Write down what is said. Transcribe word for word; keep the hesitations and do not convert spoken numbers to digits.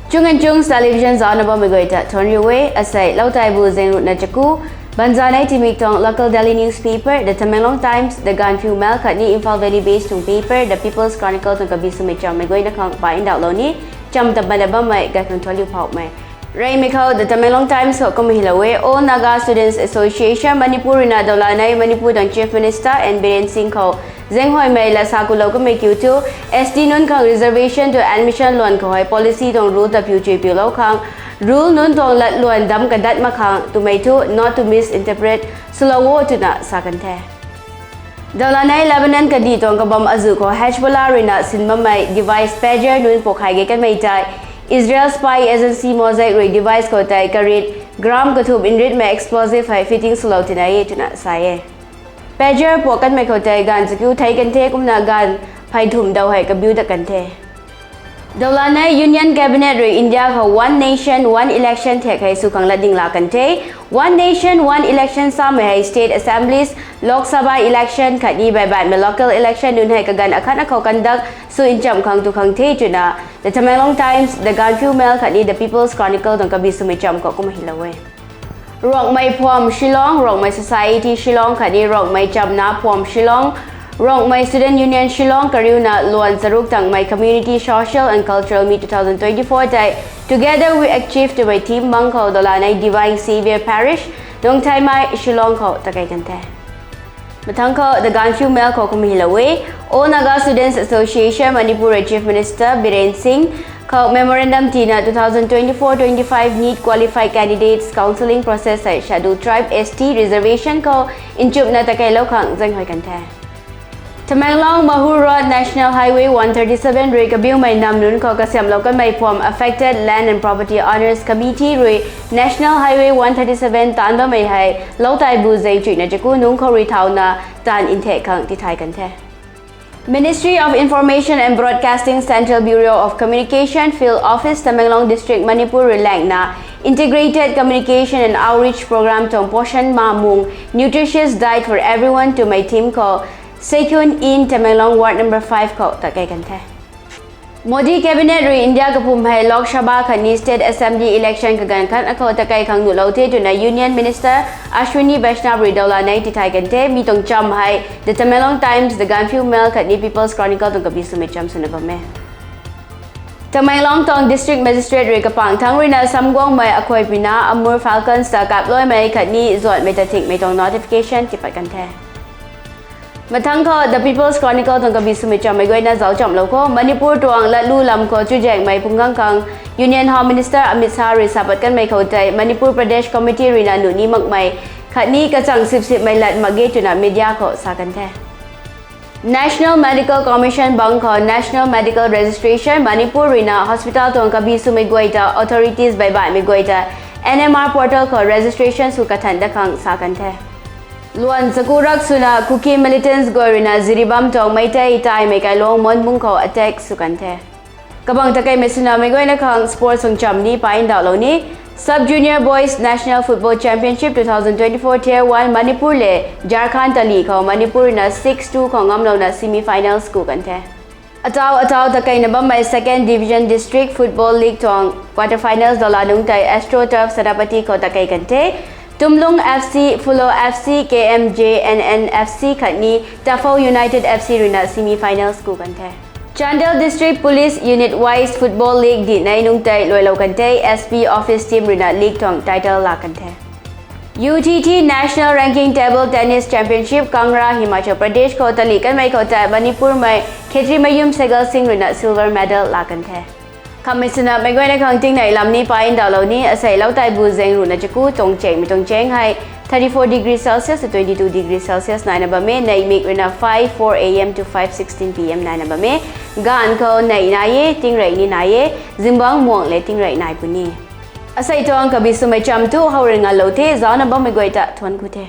Chung and Chungs Television zaucna bammei guay ta thuanc riu e. Asei Loutaibu Zengruhna Chaku, banzanei timik tuang local daily newspaper The Tamenglong Times, The Gaanphiu Mail khatni Imphal Valley based tuang paper The People's Chronicle tuang kabi swmei chammei guayna khang pa ndauhlou ni. Cham tabana bammei gay khang thuanc riu phouhmei. Reymei khou The Tamenglong Times khou kumna hylou e: All Naga Students Association Manipur ruina dawlanei Manipur tuang Chief Minister N Biren Singh khou zaenghuaymei lat sa kulou kamei kiu thu, S T nunc khang reservation tuang admission luan khou hei policy tuang rule ta piu chui piulou khang, rule nunc tuang lat luan dam kadat mak khang twmei thu not to misinterpret swlou o twna sa kan the. Dawlanei Lebanon kadih tuang kabam azuh khou Hezbollah ruina sin bammei device pager nunc pukhay ge kanmei tei Israel spy agency Mossad rui device khou tei karit gram kathumh nritmei explosive hei fitting swlou tina e twna sa e. Pager puak kanmei khou tei ganv chakiu thei kan the, kumna ganv phey thumh daw hei kabiu dat kan the. Dawlanei Union Cabinet rui India khou One Nation, One Election thek hei sw khang latding laa kan the. One Nation, One Election samei hei state assemblies, Lok Sabha election khatni baibaihmei local election nunc hei kaganv akhatna khou conduct sw nchamh khang tu khang the twna The Tamenglong Times, The Gaanphiu Mail khatni The People's Chronicle tuang kabi swmei cham khou kumna hylou e. Ruangmei phuam Shillong, Ruangmei Society Shillong khatni Ruangmei chamna phuam Shillong, Ruangmei Student Union Shillong kariuna luan charuk tangmei Community Social and Cultural Meet two thousand twenty-four tei Together We Achieve twmei theme bang khou dawlanei Divine Saviour Parish, Nongthaimai, Shillong khou takei kan the. Mathangc khou The Gaanphiu Mail khou kumna hylou e: All Naga Students Association Manipur rui Chief Minister Biren Singh khou memorandum tiina two thousand twenty-four twenty-five NEET qualified candidates counselling process hei Scheduled Tribe S T reservation khou nchumhna takeilou khang zaenghuay kan the. Tamenglong Mahur Road National Highway one thirty-seven rui kabiumei nam nunc khou kasiamhlou kanmei phuam Affected Land and Property Owners Committee rui National Highway one thirty-seven taanv bammei hei Loutaibu Zengchuina Chaku nungc khou rui thauna taanv nthek khang tithay kan the. Ministry of Information and Broadcasting, Central Bureau of Communication, Field Office, Tamenglong District, Manipur rui langna Integrated Communication and Outreach Program tuang Poshan Maa mung, Nutritious Diet for Everyone twmei theme khou Seikhun Inn, Tamenglong Ward number five khou takei kan the. Modi Cabinet rui India kapwm hei Lok Sabha khatni State Assembly election kaganv khatna khou takei khang nuhlou the twna Union Minister Ashwini Vaishnaw rui dawlanei tithay kan the. Mi tuang cham hei The Tamenglong Times, The Gaanphiu Mail khatni People's Chronicle tuang kabi swmei cham swna bam e. Tamenglong tuang District Magistrate rui kapangc thangc ruina samguangmei akhuay pina Amur Falcons ta kaploimei khatni zuanhmei ta thingmei tuang notification tipat kan the. Mathangc khou The People's Chronicle tuang kabi swmei chammei guayna zauc chamhlou khou, Manipur tuang latlu lam khou chuzaenghmei phungc khang khang Union Home Minister Amit Shah rui sa pat kanmei khou tei Manipur Pradesh Committee ruina nuh ni makmei khatni kachang sipsipmei lat mak ge twna media khou sa kan the. National Medical Commission bang khou National Medical Registration Manipur ruina hospital tuang kabi swmei guay ta authorities baibaihmei guay ta N M R portal khou registration sw kathan dat khang sa kan the. Luan chaku rak swna Kuki militants guay ruina Jiribam tuang Meitei taimei kailuang Monbung khou attack sw kan the. Kabang takeimei swna meic guayna khang sports tuang cham ni pa ndauhlou ni. Sub Junior Boys National Football Championship two thousand twenty-four Tier one Manipur le Jharkhand talih khou Manipur ruina six two khou ngamlouna semi finals ku kan the. Atau atau takeina bammei Second Division District Football League tuang quarter finals dawla nungc tei Astro Turf Senapati khou takei kan the. Tumlung F C, Phulo F C, K M J N N F C khatni Tafou United F C ruina semi finals ku kan the. Chandel District Police Unit Wise Football League dihnei nungc tei luailou kan the. S P Office Team ruina league tuang title laa kan the. U T T National Ranking Table Tennis Championship Kangra, Himachal Pradesh khou talih kanmei khou tei Manipur mei Khetrimayum Segal Singh ruina silver medal laa kan the. Khamhmei swna meic guayna khang tingnei lam ni pa ndauhlou ni. Asei Loutaibu Zengruhna Chaku tuang chengmei tuang cheng hei thirty-four degree Celsius to twenty-two degree Celsius naina bam e. Neihmik ruina five four A M to five sixteen P M naina bam e. Gaanv khou neih nai e, tingrey ni nai e. Zingbangc muang le tingrey nai puni. Asei tuang kabi swmei cham thu how rui ngalou the. Zaucna bammei guay ta thuanc ku the.